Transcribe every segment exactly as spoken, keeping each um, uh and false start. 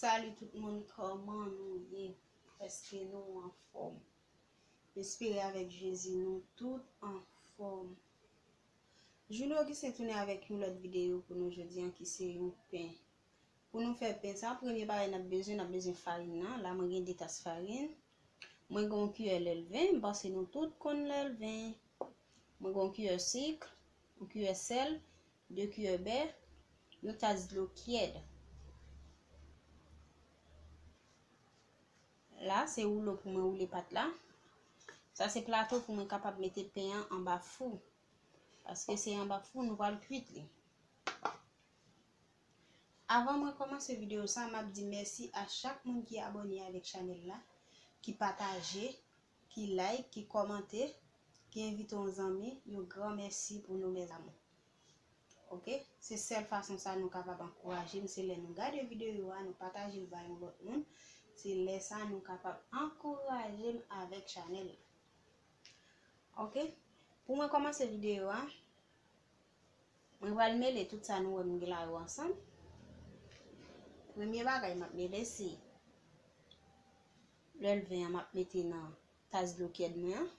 Salut tout moun, kòman nou ye? Èske nou anfòm? M espere avèk Jezi nou tout anfòm. Juno Augustin tounen avèk yon lòt videyo pou nou jodi a ki se yon pen. Pou nou fè pen sa, premye bagay n ap bezwen, n ap bezwen farin nan. La mwen gen de tas farin. Mwen gen yon kiyè lèlven, m panse nou tout konn lèlven. Mwen gen yon kiyè sik, yon kiyè sèl, de kiyè bè, yon tas dlo tyèd. La, se woulo pou mwen woule pat la. Sa se plato pou mwen kapab mete pen an anba fou. Paske se anba fou nou pral kwit li. Avan mwen kòmanse videyo sa, m ap di mèsi a chak moun ki abòne avèk chanèl la, ki pataje, ki like, ki kòmante, ki envite yon zanmi. Yon gran mèsi pou nou, mes amours. Oke? Se sèl fason sa nou kapab ankouraje m, se lè nou gade videyo a, nou pataje l bay yon lòt moun. Se lè sa nou kapab ankouraje m avèk chanèl la. Oke? Pou mwen kòmanse videyo a, mwen pral mele tout sa nou wè m gen la yo ansanm. Premye bagay m ap mele se lèlven an m ap mete nan tas dlo tyèd mwen an.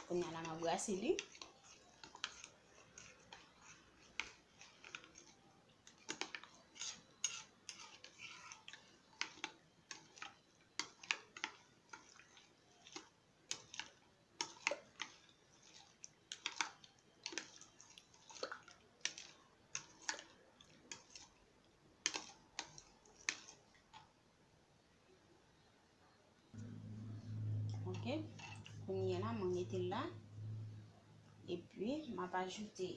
Kounye a la m ap brase li. Oke. Kounye a la, mwen mete l la. Epi, m ap ajoute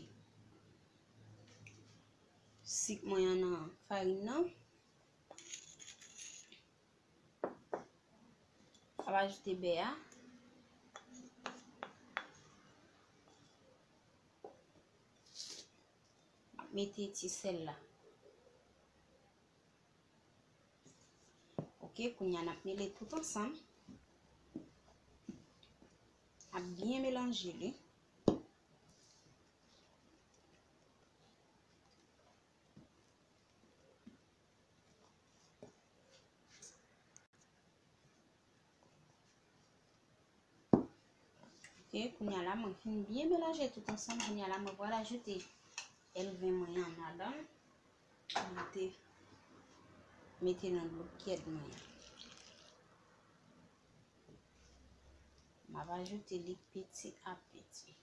sik mwen an nan farin nan. M ap ajoute bè a. M ap mete ti sèl la. Oke, kounye a n ap mele tout ansanm. N ap byen melanje li. Oke, kounye a la, mwen fin byen melanje tout ansanm. Kounye a la, mwen pral ajoute lèlven mwen an ladan. Mete, mete nan dlo tyèd mwen an. M ap ajoute li piti a piti.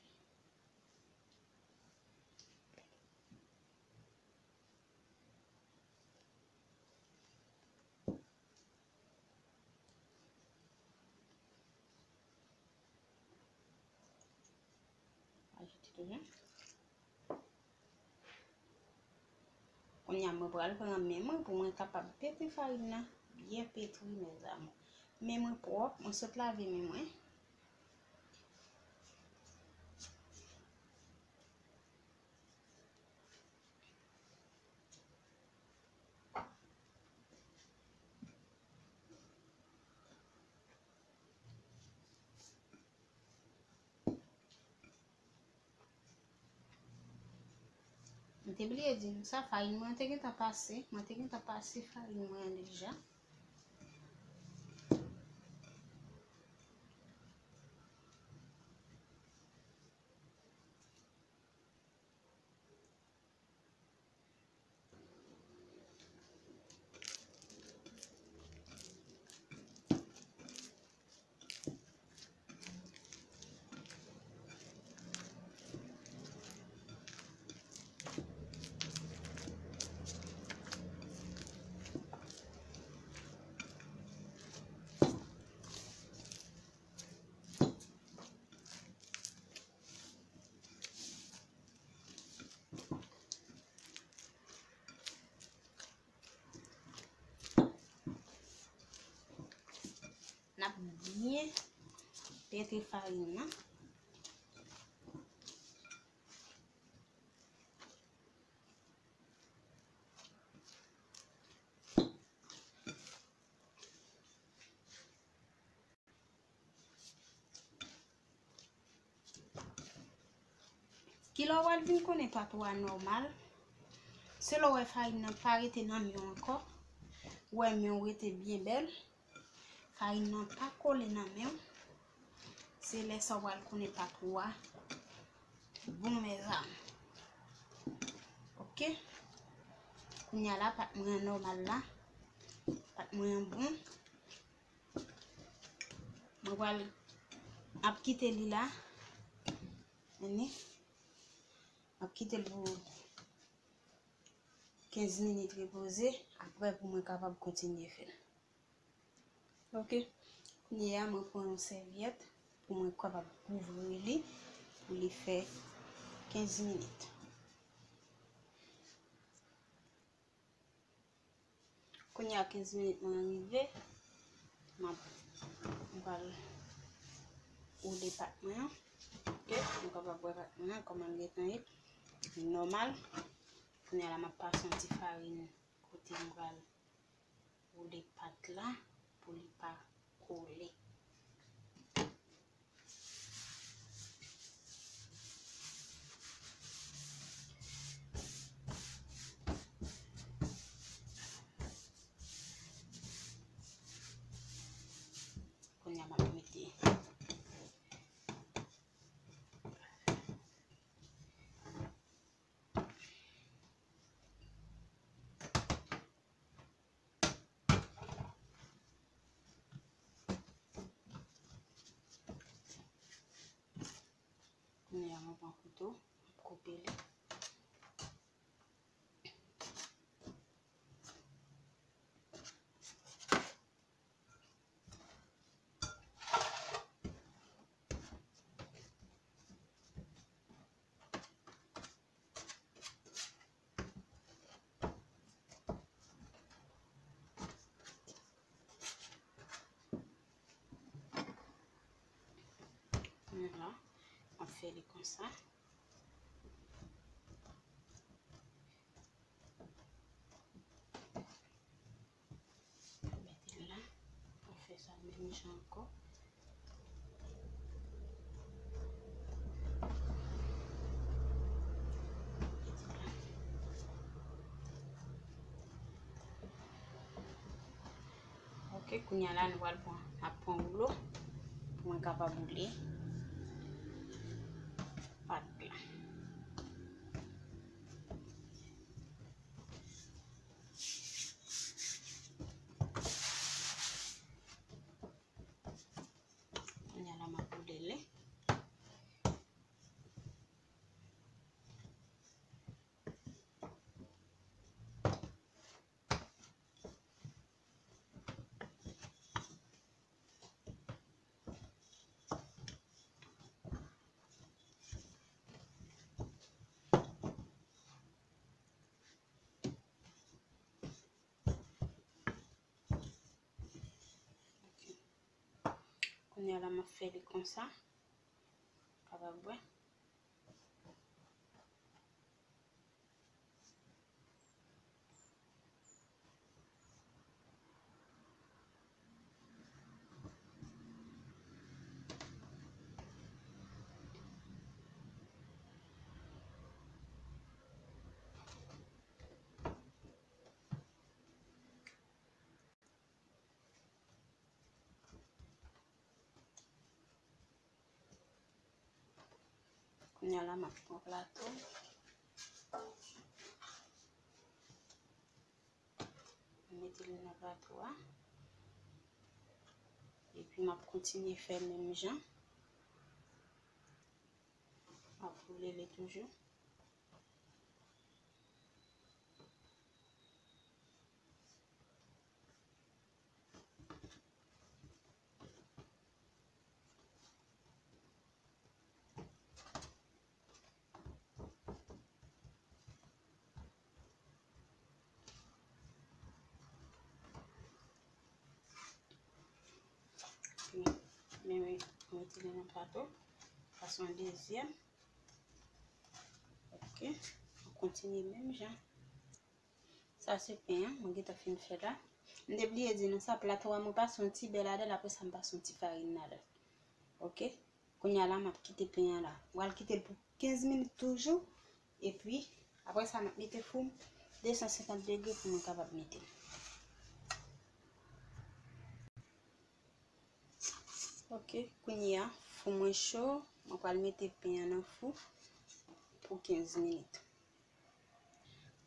Ajoute toujou. Kounye a, mwen pral pran men mwen pou mwen kapab pete farin nan byen pete wi, mes amours. Men mwen pwòp, mwen sot lave men mwen. Mwen te bliye di nou sa, farin mwen te gentan pase. Mwen te gentan pase farin mwen an deja. N ap byen pete farin nan. Kilè w al vin konnen pato a nòmal, s Se lè w wè farin nan pa rete nan men w ankò, ou wè men w rete byen bèl, farin nan pa kole nan men w, se lè sa w pral konnen pat ou a bon, mezanmi. Oke. Kounye a la, pat mwen an nòmal la. Pat mwen an bon. Mwen pral ap kite li la. Tande? M ap kite l pou kenz minit repoze, apre pou mwen kapab kontinye fè l. Oke. Kounye a, mwen pran yon sèvyèt pou mwen kapab kouvri li pou li fè kenz minit. Kounye a kenz minit mwen rive, m ap, m pral woule pat mwen an. Oke, nou kapab wè pat mwen an, kòman l gentan ye. Li nòmal. Kounye a la, m ap pase yon ti farin kote m pral woule pat la pou li pa kole. Kounye a m ap mete. Kounye a, mwen pran kouto, mwen koupe li. Kounye a la, m ap fè li konsa. Mete l la. Mwen fè sa menm jan ankò. Mete l la. Oke, kounye a la, nou pral pran, m ap pran woulo pou mwen kapab woule pat la. Kounye a la, m ap woule li. Kounye a la, m ap fè li konsa. Kapab wè. Kounye a la, m ap pran plato. M mete li nan plato a. Epi m ap kontinye fè menm jan. M ap woule li toujou. Men, men, mete li nan plato. Pase yon dezyèm. Oke. Mwen kontinye menm jan. Sa se pen an, mwen gentan fin fè la. M te bliye di nou sa, plato a mwen pase yon ti bè ladan l, apre sa m pase yon ti farin ladan l. Oke? Kounye a la, m ap kite pen an la. M pral kite l pou kenz minit toujou. Epi, apre sa, m ap mete fou m de san senkant degre pou mwen kapab mete l. Ok, kounye a, fou mwen cho, mwen pral mete pen an nan fou pou kenz minit.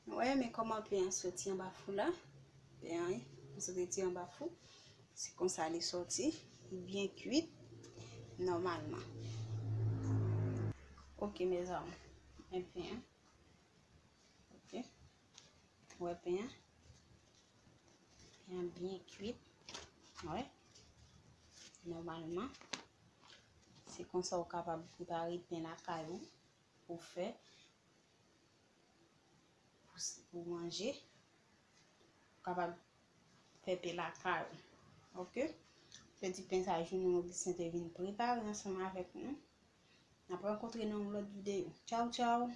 Nou wè, men kòman pen an soti anba fou la. Pen an, wi, li soti anba fou. Se konsa li soti. Li byen kuit nòmalman. Ok, mezanmi. Men pen an. Ok. Ou wè pen an? Pen an byen kuit. Ou wè? Nòmalman, se konsa ou kapab prepare pen lakay ou pou fè, pou, pou manje. Ou kapab fè pen lakay ou. Ok? Se ti pen sa Jounou Augustin te vin prepare ansanm avèk nou. N ap rankontre nan yon lòt videyo. Tchaw, tchaw!